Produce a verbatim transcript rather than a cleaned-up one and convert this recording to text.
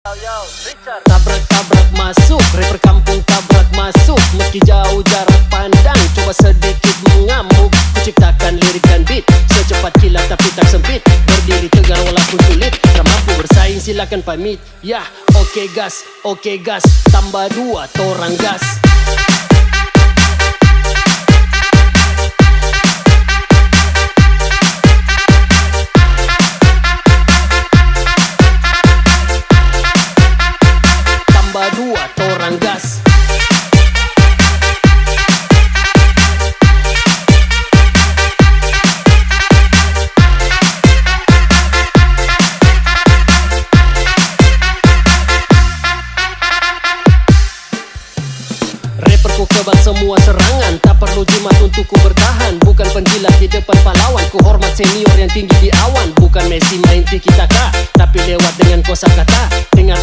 Tabrak-tabrak masuk, rapper kampung tabrak masuk. Meski jauh jarak pandang, coba sedikit mengamuk. Kuciptakan lirik dan beat, secepat kilat tapi tak sempit. Berdiri tegar walaupun sulit, tak mampu bersaing silakan pamit. Yah, oke gas, oke gas, tambah dua torang gas. Tambah dua torang gas. Rapper ku kebal semua serangan, tak perlu jimat untuk ku bertahan. Bukan penjilat di depan pahlawan, ku hormat senior yang tinggi di awan. Bukan Messi main tiki taka, tapi lewat dengan kosakata. Dengar